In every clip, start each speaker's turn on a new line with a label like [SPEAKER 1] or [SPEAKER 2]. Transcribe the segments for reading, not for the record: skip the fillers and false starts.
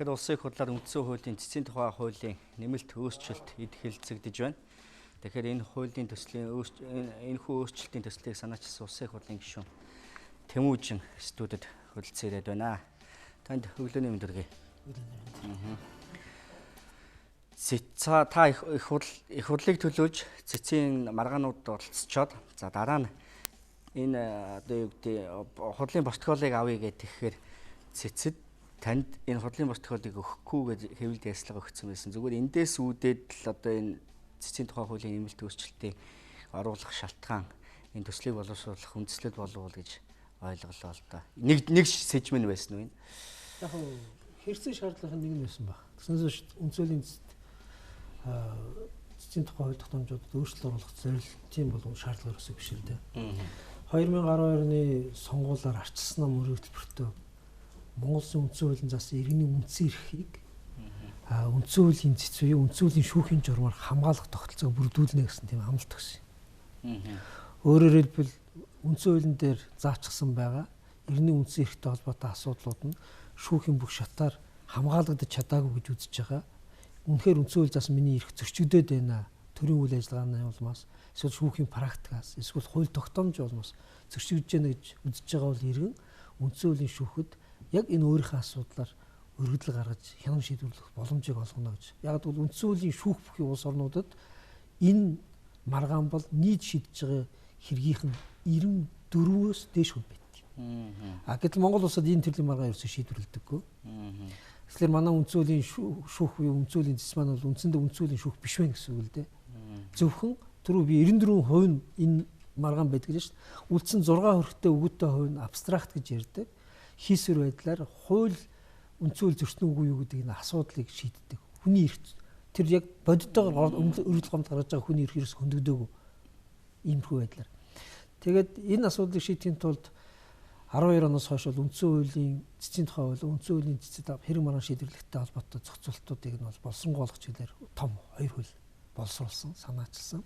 [SPEAKER 1] Тэгэхээр улсын их хурлаар үндсэн хуулийн цэцгийн тухай хуулийн нэмэлт өөрчлөлт эд хэлцэгдэж байна. Тэгэхээр энэ хуулийн төслийн энэхүү өөрчлөлтийн төслийг санаачилсан улсын их хурлын гишүүн Тэмүүжин студид хүрэлцэн ирээд байна. Танд өглөөний мэнд хүргэе. Цэцаа та их хурлыг төлөөж цэцгийн маргаанууд оролцсочоод за дараа нь энэ одоо юу гэдэг хурлын протоколыг авъя гэх тэгэхээр цэцэд танд энэ хурлын протоколыг өгөхгүй гэж хэвлэлд ярьцлага өгсөн байсан. Зүгээр эндээс үүдээд л одоо энэ цэцгийн тухай хуулийн нэмэлт өөрчлөлтийг оруулах шалтгаан энэ төслийг боловсруулах үндэслэл болов уу гэж ойлголоо л доо. Нэг сэжмэн байсан уу энэ?
[SPEAKER 2] Яг хэрэгцээ шаардлагын нэг нь байсан баг. Тэгсэнээс үндсэн хуулийн цэцгийн тухай хууль тогтоомжуудад өөрчлөлт оруулах зорилтын болов шаардлага ерөөсөө биш л дээ. 2012 оны сонгуулиар арчилсан нам мөрөг төлбөртөө Монгол Улсын үндсэн хуулийн заасан иргэний үндсэн эрхийг үндсэн хуулийн цэц буюу үндсэн хуулийн шүүхийн журмаар хамгаалах тогтолцоог бүрдүүлнэ гэсэн тийм амлалт өгсөн. Өөрөөр хэлбэл үндсэн хуулийн дээр заачсан байгаа иргэний үндсэн эрхтэй холбоотой асуудлууд нь шүүхийн бүх шатаар хамгаалагдаж чадаагүй гэж үзэж байгаа. Үнэхээр үндсэн хууль заасан миний эрх зөрчигдөд байна. Төрийн үйл ажиллагааны улмаас эсвэл шүүхийн практикаас эсвэл хууль тогтоомж улмаас зөрчигдөж байна гэж үзэж байгаа бол иргэн үндсэн хуулийн шүүхэд яг энэ өөрийнхөө асуудлаар өргөдөл гаргаж хянан шийдвэрлэх боломжийг олгоно гэж. Яг гэвэл үндсэн хуулийн шүүх бүхий улс орнуудад энэ маргаан бол нийт шийдэж байгаа хэргийнх нь 94-өөс дээш хүн байдаг. А гэтэл Монгол улсад энэ төрлийн маргаан ерөөсөө шийдвэрлэдэггүй. Тэгэхээр манай үндсэн хуулийн шүүх буюу үндсэн хуулийн цэц маань бол үндсэндээ үндсэн хуулийн шүүх биш байх гэсэн үг л дээ. Зөвхөн түрүү би 94% нь энэ маргаан байдаг гэж шүү дээ. Үлдсэн 6 хөрхтэй өгөөтэй хувь нь абстракт гэж ярьдаг. Хийсвэр байдлаар хууль үндсэн хууль зөрчсөн үгүй юу гэдэг энэ асуудлыг шийддэг. Хүний эрх тэр яг бодитойгоор өргөдөл гомд гаргаж байгаа хүний эрх ерөөс хөндөгдөөгүй иймэрхүү байдлаар. Тэгээд энэ асуудлыг шийдэхин тулд 12 оноос хойш бол үндсэн хуулийн цэцгийн тухай хууль, үндсэн хуулийн цэцэд хэрэг маргаан шийдвэрлэхтэй холбоотой зохицуултуудыг нь бол боловсронгуй болгох чиглэлээр том хоёр хууль боловсруулсан, санаачилсан.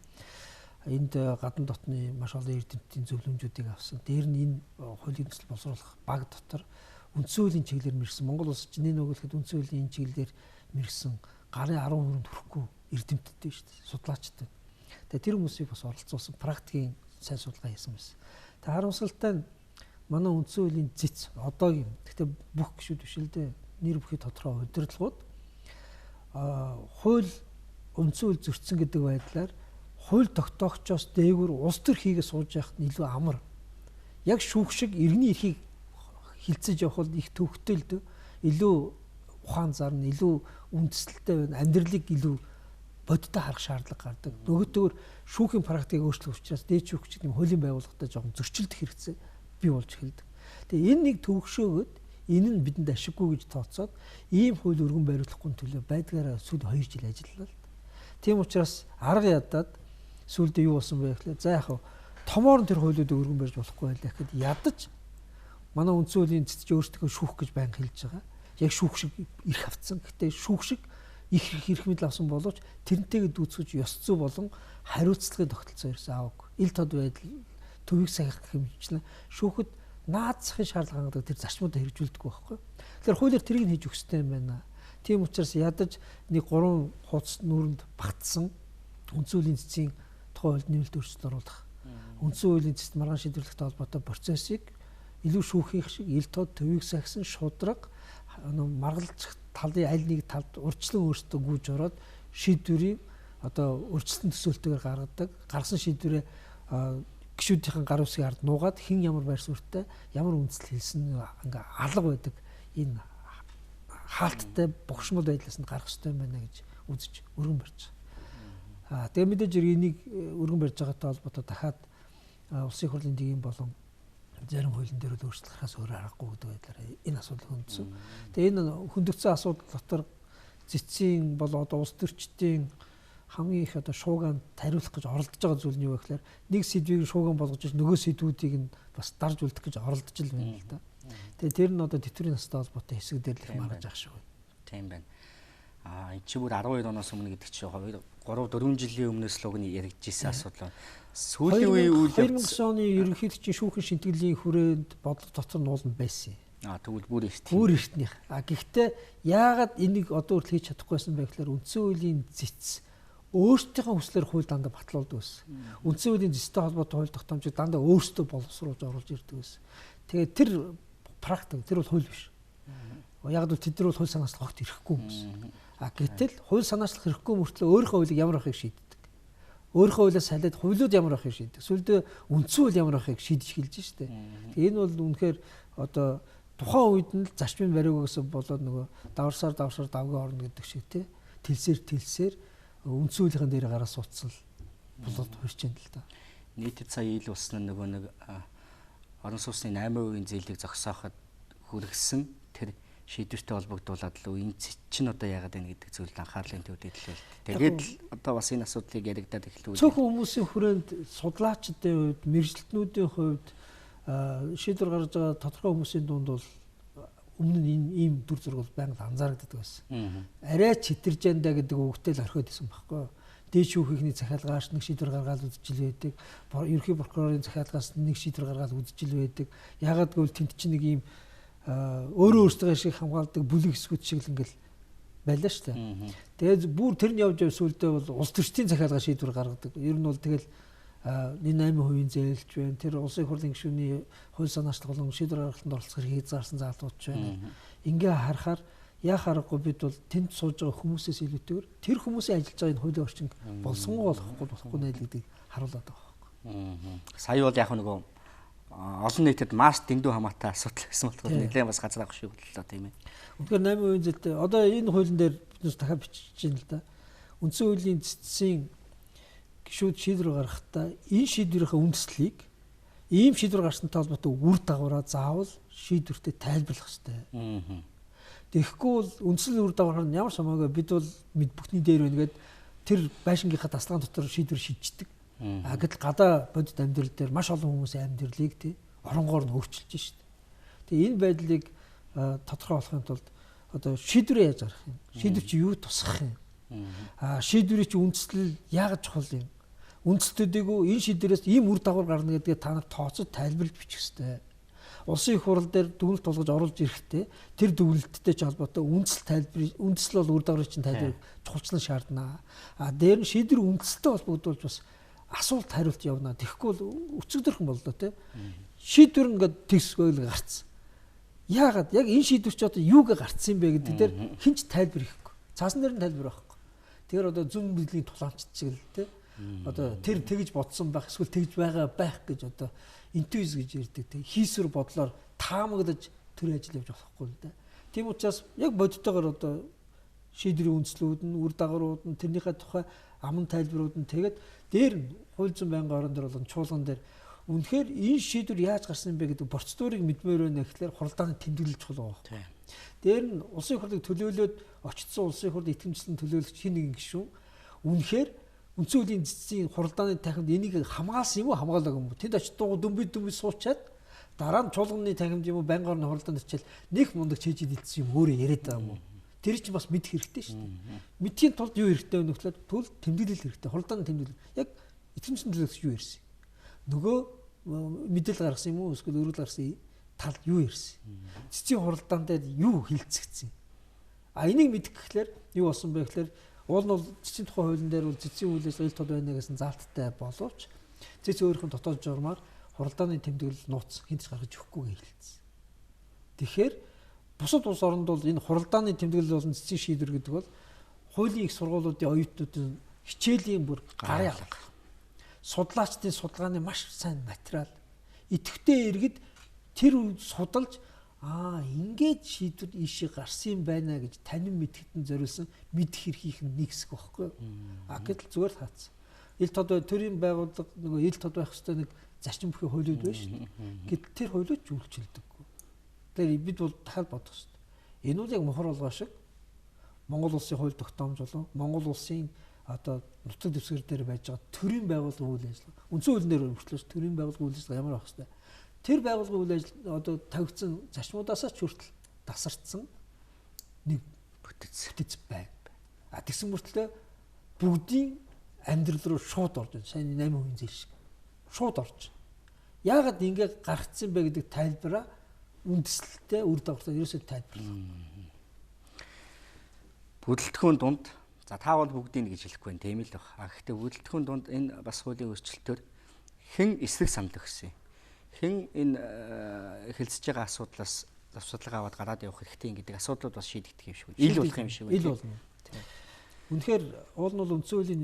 [SPEAKER 2] Энд гадна дотны маш олон эрдэмтдийн зөвлөмжүүдийг авсан. Дээр нь энэ хуулийн төсөл боловсруулах баг дотор үндсэн хуулийн чиглэлээр мэргэсэн. Монгол улс чинь энэ өгүүлэхэд үндсэн хуулийн энэ чиглэлээр мэргэсэн гарын 10 хүрээнд хүрэхгүй эрдэмтдтэй шүү дээ. Судлаачтай. Тэгээ тэр хүмүүсийг бас оролцуулсан практикийн сайн судалгаа хийсэн байсан. Тэгээ харамсалтай нь манай үндсэн хуулийн цэц одоогийн гэхдээ бүх гишүүд биш л дээ. Нэр бүхий тодорхой удирдлагууд хууль үндсэн хууль зөрчсөн гэдэг байдлаар хууль тогтоогчоос дээгүүр улс төр хийгээ сууж яхад нь илүү амар. Яг шүүх шиг иргэний эрхийг хилцэж явах бол их төвхтэй л дөө. Илүү ухаан зарна, илүү үндэслэлтэй байна. Амьдралыг илүү бодиттой харах шаардлага гардаг. Нөгөөтэйгөр шүүхийн практикийг өөрчлөх учраас дээд шүүгч гэдэг хуулийн байгууллагатай жоохон зөрчилдөх хэрэгцээ бий болж эхэлдэг. Тэгээ энэ нэг төвөгшөөгөөд энэ нь бидэнд ашиггүй гэж тооцоод ийм хууль өргөн бариулахгүй төлөө байдгаараа сүүл 2 жил ажиллалаа л. Тийм учраас арга ядаад сүүлдээ юу болсон бэ гэхлээр за яг томоор нь тэр хуулиудыг өргөн барьж болохгүй байлаа гэхэд ядаж манай үндсэн хуулийн цэцэж өөрсдөө шүүх гэж байнга хэлж байгаа. Яг шүүх шиг эрх авцсан. Гэтэ шүүх шиг их эрх мэдэл авсан боловч тэрнтэйгээ дүүцгэж ёс зүй болон хариуцлагын тогтолцоо ерөөсөө аваагүй. Ил тод байдал төвийг сахих гэх юмчлан шүүхэд наад захын шаардлага хангадаг тэр зарчмуудаа хэрэгжүүлдэггүй байхгүй. Тэгэхээр хуулиар тэрийг нь хийж өгөх ёстой юм байна. Тийм учраас ядаж нэг 3 хуудас нүүрэнд багтсан үндсэн хуулийн цэцгийн тухай хуульд нэмэлт өөрчлөлт оруулах. Үндсэн хуулийн цэцэд маргаан шийдвэрлэхтэй холбоотой процессыг илүү шүүхийнх шиг ил тод төвийг сахисан шудраг маргалдах талын аль нэг талд урьдчилан өөрсдөө гүйж ороод шийдвэрийг одоо өөрчлөлтийн төсөөлтөөр гаргадаг. Гаргасан шийдвэрээ гишүүдийн гар үсгийн ард нуугаад хэн ямар байр суурьтай ямар үндэслэл хэлсэн ингээ алга байдаг энэ хаалттай богшмол байдлаас нь гарах ёстой юм байна гэж үзэж өргөн барьж байгаа. Тэгээ мэдээж хэрэг энийг өргөн барьж байгаатай холбоотой дахиад улсын хурлын дэгийн болон Зарим хуулийн дээр бол өөрчлөлт гаргахаас өөр аргагүй гэдэг байдлаар энэ асуудал хөндсөн. Тэгээ энэ хөндөгдсөн асуудал дотор цэцгийн бол одоо улс төрчдийн хамгийн их одоо шуугаан тариулах гэж оролдож байгаа зүйл нь юу вэ гэхээр нэг сэдвийг шуугаан болгож нөгөө сэдвүүдийг нь бас дарж үлдэх гэж оролдож л байна л да. Тэгээ тэр нь одоо тэтгэврийн настай холбоотой хэсэг дээр л их маргаж ах шиг байна.
[SPEAKER 1] Тийм байна. Аа энэ чи бүр 12 оноос өмнө гэдэг чи 3 4 жилийн өмнөөс л уг нь яригдчихсэн асуудал. Сүүлийн үеийн үйл
[SPEAKER 2] явц 2009 оны ерөнхийлөгчийн шүүхэн шинтгэлийн хүрээнд бодлого дотор нь ууланд байсан юм.
[SPEAKER 1] Аа тэгвэл бүр эрт.
[SPEAKER 2] Бүр эртнийх. А гэхдээ яагаад энийг одоо хүртэл хийж чадахгүйсэн бэ гэхээр үндсэн хуулийн зэц өөрсдийнхөө хүслээр хууль дандаа батлуулдаг байсан. Үндсэн хуулийн зэцтэй холбоотой хууль тогтоомжийг дандаа өөрсдөө боловсруулж оруулж ирдэг байсан. Тэгээд тэр практик тэр бол хууль биш. Яг л тэд нар бол хууль санаачлах огт ирэхгүй хүмүүс. А гэтэл хууль санаачлах ирэхгүй мөртлөө өөрийнхөө хуулийг ямар байхыг шийддэг. Өөрийнхөө хуулиас салиад хуулиуд ямар байхыг шийддэг. Сүүлдээ үндсэн хууль ямар байхыг шийдэж эхэлж штэ. Тэгээ энэ бол үнэхээр одоо тухайн үед нь л зарчмын бариугаас болоод нөгөө даварсаар давгаа орно гэдэг шиг тий. Тэлсээр үндсэн хуулийн дээр гараа суудсан л болоод хуурч байна л да.
[SPEAKER 1] Нийтэд сая ил болсон нөгөө нэг орон сууцны 8% зээлийг зогсооход хүргэсэн тэр шийдвэртэй холбогдуулаад л энэ чинь одоо яагаад байна гэдэг зүйлд анхаарлын төвд ирлээ. Тэгээд л одоо бас энэ асуудлыг яригадаад эхлэв.
[SPEAKER 2] Цөөхөн хүмүүсийн хүрээнд судлаачдын хувьд, мэргэжилтнүүдийн хувьд шийдвэр гаргаж байгаа тодорхой хүмүүсийн дунд бол өмнө нь энэ ийм дүр зураг бол байнга анзаарэгддэг байсан. Арай читэржэндэ гэдэг үгтэй л орхиод исэн байхгүй юу? Дээд шүүхийнхний захиалгаас нэг шийдвэр гаргаад үзчихэл байдаг. Ерөнхий прокурорын захиалгаас нэг шийдвэр гаргаад үзчихэл байдаг. Яагаад гэвэл тэнд чинь нэг ийм өөрөө өөртөө шиг хамгаалдаг бүлэг хэсгүүд шиг л ингээл байлаа шүү дээ. Тэгээд бүр тэр нь явж явсуулдаа бол улс төрчдийн захиалга шийдвэр гаргадаг. Ер нь бол тэгэл энэ 8% зээлж байна. Тэр улсын их хурлын гишүүний хууль санаачлах болон шийдвэр гаргалтанд оролцох хэрэг хязгаарсан залууч байна. Ингээ харахаар яах аргагүй бид бол тэнд сууж байгаа хүмүүсээс илүүтэйгээр тэр хүмүүсийн ажиллаж байгаа энэ хуулийн орчин болсонгүй болохгүй нэ гэдгийг харуулад байгаа
[SPEAKER 1] байхгүй. Сая бол яг нөгөө олон нийтэд маш дэндүү хамаатай асуудал байсан болохоор нэлээд бас газар авах шиг боллоо тийм ээ.
[SPEAKER 2] Үнэхээр 8% зээлтэй одоо энэ хуулийн дээр бид дахиад бичиж байна л да. Үндсэн хуулийн цэцгийн гишүүд шийдвэр гаргахдаа энэ шийдвэрийнхээ үндэслэлийг ийм шийдвэр гарсантай холбоотой үр дагавраа заавал шийдвэртээ тайлбарлах хэрэгтэй. Тэгэхгүй бол үндсэл үр дагавар нь ямар ч хамаагүй бид бол мэд бүхний дээр байна гээд тэр байшингийнхаа тасалгаан дотор шийдвэр шийдчихдэг. А гэтэл гадаа бодит амьдрал дээр маш олон хүмүүсийн амьдралыг тий оронгоор нь өөрчилж шít. Тэгээ энэ байдлыг тодорхой болохын тулд одоо шийдвэрээ яаж гаргах юм? Шийдвэр чи юу тусгах юм? А шийдвэрийн чи үндслэл яагаад чухал юм? Үндслүүдийг энэ шийдвэрээс ийм үр дагавар гарна гэдгээ та нар тооцож тайлбарлаж бичих хэрэгтэй. Улсын их хурал дээр дүгнэлт тулгаж оруулж ирэхдээ тэр дүгнэлттэй ч холбоотой үндсэл тайлбар, үндсэл бол үр дагаврын чинь тайлбарыг чухалчлан шаардна. А дээр нь шийдвэр үндсэлтэй холбогдуулж бас асуулт хариулт явна. Тэгэхгүй бол өцөгдөрхөн боллоо те. Шийдвэр ингээд тэгсгөөл гарцсан. Яагаад яг энэ шийдвэр чи одоо юуг гарцсан юм бэ гэдэг дээр хэн ч тайлбар хийхгүй. Цаасан дээр нь тайлбар байхгүй. Тэгэхээр одоо зүүн бэлгийн тулаамчд шиг л те. Одоо тэр тэгж бодсон байх эсвэл тэгж байгаа байх гэж одоо интуиз гэж ярьдаг те. Хийсвэр бодлоор таамаглаж төр ажил явж болохгүй л да. Тийм учраас яг бодтойгоор одоо шийдвэрийн үндслүүд нь, үр дагаврууд нь, тэрнийхээ тухай аман тайлбарууд нь тэгээд дээр нь хууль зүйн байнгын орон дээр болон чуулган дээр үнэхээр энэ шийдвэр яаж гарсан юм бэ гэдэг процедурыг мэдмээр байна гэхлээр хуралдааны тэмдэглэл чухал байгаа байхгүй. Дээр нь улсын их хурлыг төлөөлөөд очсон улсын их хурлын итгэмжлэн төлөөлөгч хин нэгэн гишүүн үнэхээр үндсэн хуулийн цэцгийн хуралдааны танхимд энийг хамгаалсан юм уу хамгаалаагүй юм уу? Тэнд очиж дүмбид суучаад дараа нь чуулганы танхимд юм уу байнгын орны хуралдаанд очил нэг мундаг чэйжид илтсэн юм өөрөө яриад байгаа юм уу? Тэр чинь бас мэдэх хэрэгтэй шүү дээ. Мэдхийн тулд юу хэрэгтэй вэ гэхлээр төл тэмдэглэл хэрэгтэй. Хуралдааны тэмдэглэл. Яг итгэмжлэн төлөөлөгч юу ярьсан? Нөгөө мэдээлэл гаргасан юм уу эсвэл өргөл гаргасан тал юу ярьсан? Цэцгийн хуралдаан дээр юу хилцэгдсэн? А энийг мэдэх гэхлээр юу болсон бэ гэхлээр уул нь бол цэцгийн тухай хуулийн дээр бол цэцгийн үйл ажиллагаа ил тод байна гэсэн заалттай боловч цэц өөрийнх нь дотоод журмаар хуралдааны тэмдэглэл нууц хинт ч гаргаж өгөхгүй гэж хэлсэн. Тэгэхээр бусад улс оронд бол энэ хуралдааны тэмдэглэл болон цэцгийн шийдвэр гэдэг бол хуулийн их сургуулиудын оюутнуудын хичээлийн бүр гарын алга. Судлаачдын судалгааны маш сайн материал. Идэвхтэй иргэд тэр судалж ингээд шийдвэр ийшээ гарсан юм байна гэж танин мэдгэдэн зориулсан мэдэх эрхийнх нь нэг хэсэг байхгүй. А гэтэл зүгээр л хаацсан. Ил тод төрийн байгууллага нөгөө ил тод байх ёстой нэг зарчим бүхий хуулиуд байна шүү дээ. Гэтэл тэр хуулиуд ч үйлчилдэггүй. Тэгэхээр бид бол дахиад бодох хэрэгтэй. Энэ бол яг мухар болгоо шиг Монгол улсын хууль тогтоомж болон Монгол улсын одоо нутаг дэвсгэр дээр байж байгаа төрийн байгууллагын үйл ажиллагаа. Үндсэн хуулийн дээр хүртэл төрийн байгууллагын үйл ажиллагаа ямар байх хэвтэй. Тэр байгууллагын үйл ажиллагаа одоо тавигдсан зарчмуудаасаа ч хүртэл тасардсан нэг бүтэц байна. А тэгсэн мөртлөө бүгдийн амьдрал руу шууд орж байна. Сайн 8% зээл шиг. Шууд орж. Яагаад ингэ гаргацсан бэ гэдэг тайлбараа үндэслэлтэй үр дагавартай ерөөсөө тайлбарлаа.
[SPEAKER 1] Бүдэлтгүүн дунд за та бол бүгдийг гэж хэлэхгүй байна, тийм л баг. А гэхдээ бүдэлтгүүн дунд энэ бас хуулийн өөрчлөлтөөр хэн эсрэг санал өгсөн, хэн энэ эхэлсэж байгаа асуудлаас завсарлага аваад гараад явах хэрэгтэй гэдэг асуудлууд бас шийдэгдэх юм шиг байна. Ил болох юм шиг байна.
[SPEAKER 2] Ил болно. Үнэхээр уул нь бол үндсэн хуулийн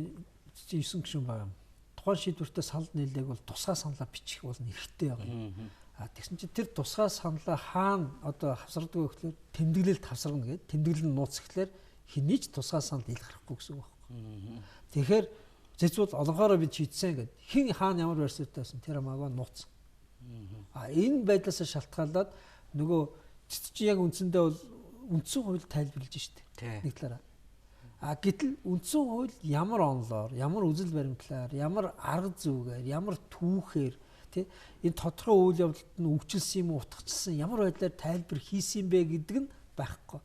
[SPEAKER 2] 9 гишүүн байгаа юм. Тухайн шийдвэртээ санал нийлээг бол тусгай саналаа бичих бол эрхтэй байгаа юм. А тэгсэн чинь тэр тусгай саналаа хаана одоо хавсардаг вэ гэхлээр тэмдэглэлд хавсарна гэдэг. Тэмдэглэл нь нууц гэхлээр хэний ч тусгай санал ил гарахгүй гэсэн үг байхгүй. Тэгэхээр зэц бол олонхоороо бид шийдсэн гэдэг. Хэн хаана ямар байр суурьтай байсан тэр хамаагүй нууц. А энэ байдлаас шалтгаалаад нөгөө цэц чи яг үндсэндээ бол үндсэн хууль тайлбарлаж штэ. Нэг талаараа. А гэтэл үндсэн хууль ямар онолоор, ямар үзэл баримтлаар, ямар арга зүйгээр, ямар түүхээр тий энэ тодорхой үйл явдалд нь өвчлсөн юм уу, утгачлсан ямар байдлаар тайлбар хийсэн бэ гэдэг нь байхгүй.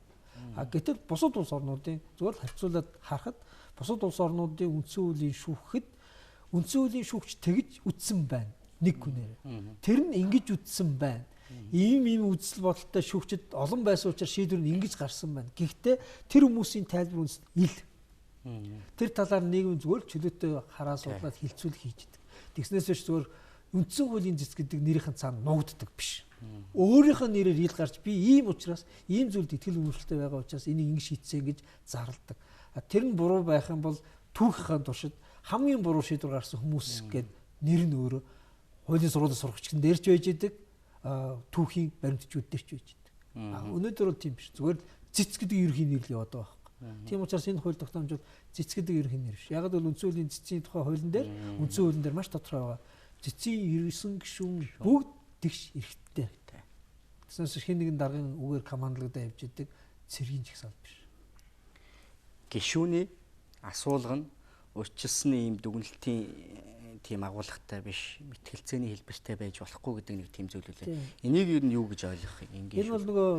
[SPEAKER 2] А гэтэл бусад улс орнуудын зүгээр л харьцуулаад харахад бусад улс орнуудын үндсэн хуулийн шүүхэд үндсэн хуулийн шүүгч тэгж үтсэн байна нэг хүнээр. Тэр нь ингэж үтсэн байна. Ийм ийм үзэл бодолтой шүүгчид олон байсан учраас шийдвэр нь ингэж гарсан байна. Гэхдээ тэр хүмүүсийн тайлбар үндэс ил. Тэр талаар нийгэм зүгээр чөлөөтэй хараа судлаад хилцүүл хийж идэг. Тэгснээс биш зүгээр үндсэн хуулийн зэц гэдэг нэрийнхэн цаана нуугддаг биш. Өөрийнх нь нэрээр ил гарч би ийм учраас ийм зүйлд итгэл үнэмшилтэй байгаа учраас энийг ингэ шийдсэн гэж зарладаг. Тэр нь буруу байх юм бол түүхийнхээ туршид хамгийн буруу шийдвэр гаргасан хүмүүс гээд нэр нь өөрөө хуулийн сургуулиуд сурагч гэн дээр ч байж идэг, түүхийн баримтчүүд дээр ч байж идэг. Өнөөдөр бол тийм биш. Зүгээр цэц гэдэг ерөнхий нэр л яваад байгаа байхгүй. Тийм учраас энэ хууль тогтоомж бол цэц гэдэг ерөнхий нэр биш. Яг л үндсэн хуулийн цэцийн тухай хуулийн дээр үндсэн хуулийн дээр маш тодорхой байгаа. Цэцийн 9 гишүүн бүгд тэгш эрхтэй. Тэгснээс хэн нэгэн даргын үгээр командлагдаа явж идэг цэргийн жагсаал биш.
[SPEAKER 1] Гишүүний асуулга нь урьдчилсан ийм дүгнэлтийн тийм агуулгатай биш, мэтгэлцээний хэлбэртэй байж болохгүй гэдэг нэг тийм зүйл үлээ. Энийг ер нь юу гэж ойлгох юм?
[SPEAKER 2] Энэ бол нөгөө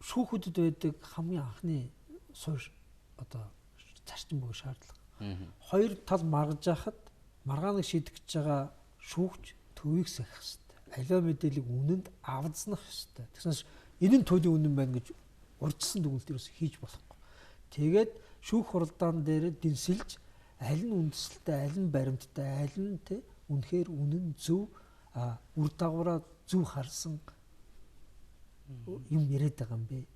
[SPEAKER 2] шүүхүүдэд байдаг хамгийн анхны суурь одоо зарчим бөгөөд шаардлага. Хоёр тал маргаж яхад маргааныг шийдэх гэж байгаа шүүгч төвийг сахих хэрэгтэй. Аливаа мэдээллийг үнэнд авдснах хэрэгтэй. Тэгснээс энэ нь туйлын үнэн байна гэж урьдчилсан дүгнэлт ерөөс хийж болохгүй. Тэгээд шүүх хуралдаан дээр дэнсэлж аль нь үндэслэлтэй, аль нь баримттай, аль нь тэ үнэхээр үнэн зөв үр дагавраа зөв харсан юм яриад байгаа юм бэ?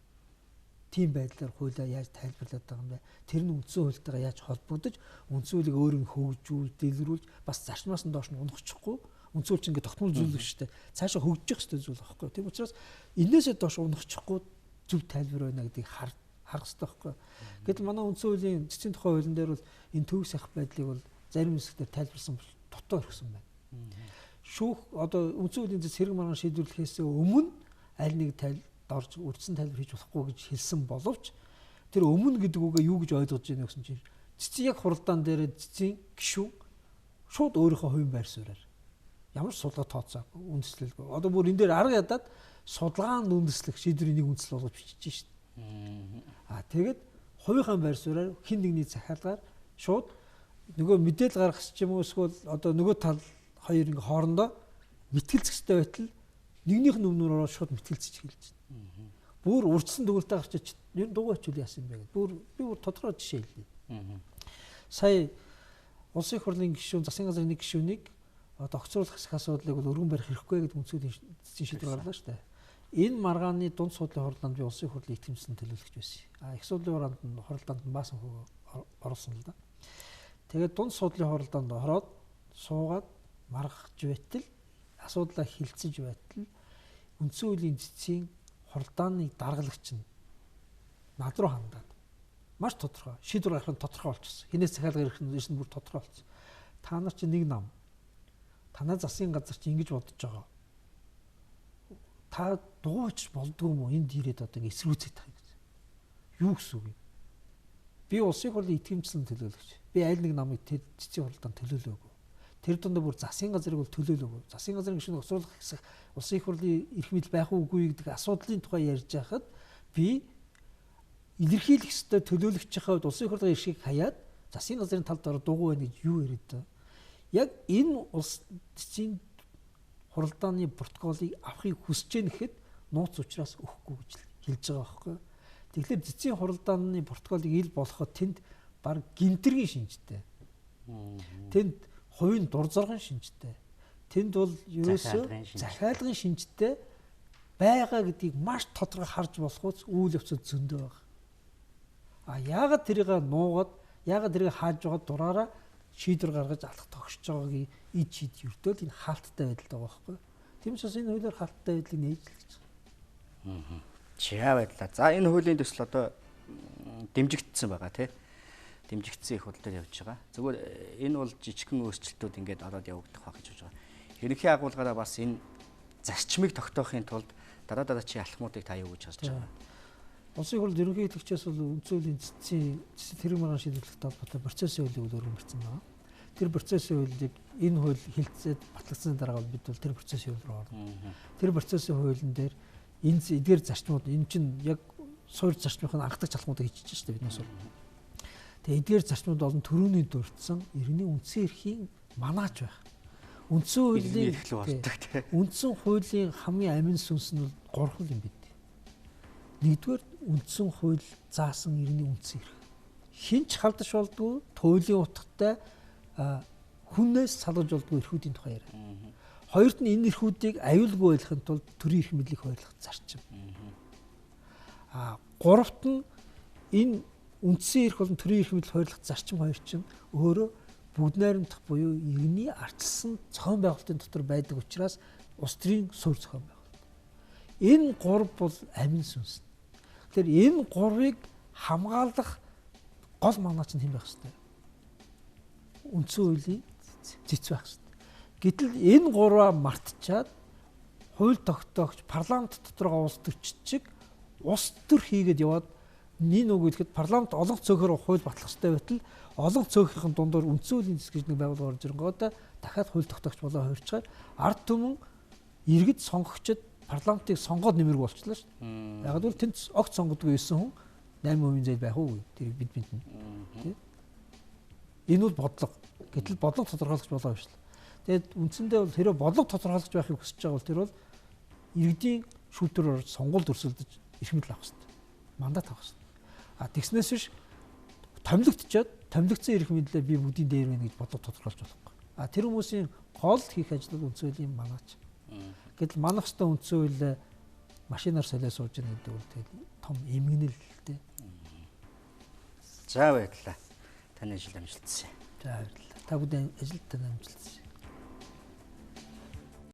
[SPEAKER 2] Тийм байдлаар хуулиа яаж тайлбарлаад байгаа юм бэ? Тэр нь үндсэн хуультайгаа яаж холбогдож, үндсэн хуулийг өөр нь хөгжүүлж, дэлгэрүүлж бас зарчмаас нь доош нь унахчихгүй. Үндсэн хууль чинь ингээд тогтмол зүйл шүү дээ. Цаашаа хөгжих хэрэгтэй зүйл байхгүй. Тийм учраас энээсээ доош унахчихгүй зөв тайлбар байна гэдгийг харах хэрэгтэй байхгүй. Гэтэл манай үндсэн хуулийн цэцгийн тухай хуулийн дээр бол энэ төв сах байдлыг бол зарим хэсгээр тайлбарсан бол дутуу орхисон байна. Шүүх одоо үндсэн хуулийн цэц хэрэг маргаан шийдвэрлэхээс өмнө аль нэг тайл дорж үрдсэн тайлбар хийж болохгүй гэж хэлсэн боловч тэр өмнө гэдэг үгээ юу гэж ойлгож байна гэсэн чинь цэцгийн яг хуралдаан дээр цэцгийн гишүүн шууд өөрийнхөө хувийн байр суурьаар ямар ч судалгаа тооцоогүй үндэслэлгүй одоо бүр энэ дээр арга ядаад судалгаанд үндэслэх шийдвэрийн нэг үндэслэл болгож бичиж шít. А тэгээд хувийнхаа байр суурьаар хэн нэгний захиалгаар шууд нөгөө мэдээлэл гаргах ч юм уу эсвэл одоо нөгөө тал хоёр ингээ хоорондоо мэтгэлцэх хэрэгтэй байтал нэгнийх нь өмнөр ороод шууд мэтгэлцэж эхэлж байна. Бүр урьдчилсан дүгнэлтээ гарчиж ер нь дугуй очвол яасан юм бэ гэдэг. Бүр би бүр тодорхой жишээ хэлье. Сая улсын их хурлын гишүүн, засгийн газрын нэг гишүүнийг одоо огцруулах хэсэг асуудлыг бол өргөн барих хэрэггүй гэдэг үндсүүдийн цэцгийн шийдвэр гарлаа шүү дээ. Энэ маргааны дунд суудлын хуралдаанд би улсын их хурлын итгэмжлэн төлөөлөгч байсан. А их суудлын хуралдаанд нь баасан хөө оруулсан л да. Тэгээд дунд суудлын хуралдаанд ороод суугаад маргаж байтал асуудлаа хилцэж байтал үндсэн хуулийн цэцгийн хуралдааны даргалагч нь над руу хандаад маш тодорхой шийдвэр гаргах нь тодорхой болчихсон. Хинээс захиалга ирэх нь бүр тодорхой болчихсон. Та нар чинь нэг нам. Танаа засгийн газар чи ингэж бодож байгаа. Та дугуй очиж болдгоо юм уу? Энд ирээд одоо ингэ эсрүүцээд байгаа гэж. Юу гэсэн үг юм? Би улсын хурлын итгэмжлэн төлөөлөгч. Би аль нэг намыг тэр цэцгийн хуралдаанд төлөөлөөгүй. Тэр дундаа бүр засгийн газрыг бол төлөөлөөгүй. Засгийн газрын гишүүн усруулах хэсэг улсын их хурлын эрх мэдэл байх уугүй гэдэг асуудлын тухай ярьж байхад би илэрхийлэх ёстой төлөөлөгчийн хувьд улсын их хурлын эрхийг хаяад засгийн газрын талд ороод дугуй байна гэж юу яриад байгаа. Яг энэ улс цэцгийн хуралдааны протоколыг авахыг хүсэж яах гэхэд нууц учраас өгөхгүй гэж хэлж байгаа байхгүй. Тэгэхээр цэцгийн хуралдааны протоколыг ил болоход тэнд баг гинтэргийн шинжтэй. Тэнд хувийн дур зоргон шинжтэй. Тэнд бол ерөөсөө захиалгын шинжтэй байгаа гэдгийг маш тодорхой харж болохуйц үйл явцад зөндөө байгаа. А яагаад тэрийг нуугаад, яагаад тэрийг хааж байгаа дураараа шийдвэр гаргаж алах тогшиж байгаагийн ид шид ердөөл энэ хаалттай байдалд байгаа байхгүй. Тиймээс энэ хуулиар хаалттай байдлыг нээж л гэж
[SPEAKER 1] байгаа. Чаа байдлаа. За энэ хуулийн төсөл одоо дэмжигдсэн байгаа тий. Дэмжигдсэн их хурл дээр явж байгаа. Зүгээр энэ бол жижигхэн өөрчлөлтүүд ингээд ороод явагдах байх гэж бодож байгаа. Ерөнхий агуулгаараа бас энэ зарчмыг тогтоохын тулд дараа дараачийн алхмуудыг та юу гэж харж байгаа?
[SPEAKER 2] Улсын хурлд ерөнхий хэлэгчээс бол үндсэн хуулийн цэцгийн тэрэг маргаан шийдвэрлэхтэй холбоотой процессын хуулийг өргөн барьсан байгаа. Тэр процессын хуулийг энэ хууль хилцээд батлагдсаны дараа бид бол тэр процессын хууль руу орно. Тэр процессын хуулийн дээр энэ эдгээр зарчмууд энэ чинь яг суурь зарчмын анхдагч алхмуудыг хийчихэж шүү дээ биднээс бол. Тэгээ эдгээр зарчмууд олон төрөүний дурдсан иргэний үндсэн эрхийн манаач байх. Үндсэн хуулийн үндсэн хуулийн хамгийн амин сүнс нь бол гурван юм бид. Нэгдүгээр үндсэн хууль заасан иргэний үндсэн эрх. Хинч халдаж болдгоо, туйлын утгатай хүнээс салгаж болдгоо эрхүүдийн тухай яриа. Хоёрт нь энэ эрхүүдийг аюулгүй байлгахын тулд төрийн эрх мэдлийг хуулиах зарчим. Гуравт нь энэ үндсэн эрх болон төрийн эрх мэдэл хуулиах зарчим хоёр чинь өөрөө бүгд найрамдах буюу иргэний ардчилсан зохион байгуулалтын дотор байдаг учраас улс төрийн суурь зохион байгуулалт. Энэ гурав бол амин сүнс. Тэгэхээр энэ гурвыг хамгаалах гол манаач нь хэн байх хэвтэй? Үндсэн хуулийн цэц байх хэвтэй. Гэтэл энэ гурваа мартчаад хууль тогтоогч парламент дотор улс төрчид чиг улс төр хийгээд яваад нэг үг хэлэхэд парламент олон цөөхөр хууль батлах хэрэгтэй байтал олон цөөхийн дундуур үндсэн хуулийн цэц гэж нэг байгууллага орж ирэнгүүтээ дахиад хууль тогтоогч болоо хувирчаар ард түмэн иргэд сонгогчид парламентыг сонгоод нэмэргүй болчихлоо шүү дээ. Яг л тэнд огт сонгодгүй байсан хүн 8% зээл байх уу? Тэр бид мэднэ. Тэ? Энэ бол бодлого. Гэтэл бодлого тодорхойлогч болоо биш л. Тэгээд үндсэндээ бол хэрвээ бодлого тодорхойлогч байхыг хүсэж байгаа бол тэр бол иргэдийн шүүмтэр орж сонгуульд өрсөлдөж эрх мэдэл авах хэрэгтэй. Мандат авах хэрэгтэй. А тэгснээс биш томилогдчоод томилогдсон эрх мэдлээ би бүгдийн дээр байна гэж бодлого тодорхойлж болохгүй. А тэр хүмүүсийн гол хийх ажил бол үндсэн хуулийн манаач. Гэтэл манах хэвээр үндсэн хууль машинаар солио сууж байгаа гэдэг бол тэгэл том эмгэнэл л дээ.
[SPEAKER 1] За баярлалаа. Таны ажил амжилтсан.
[SPEAKER 2] За баярлалаа. Та бүхэн ажилд тань амжилтсан.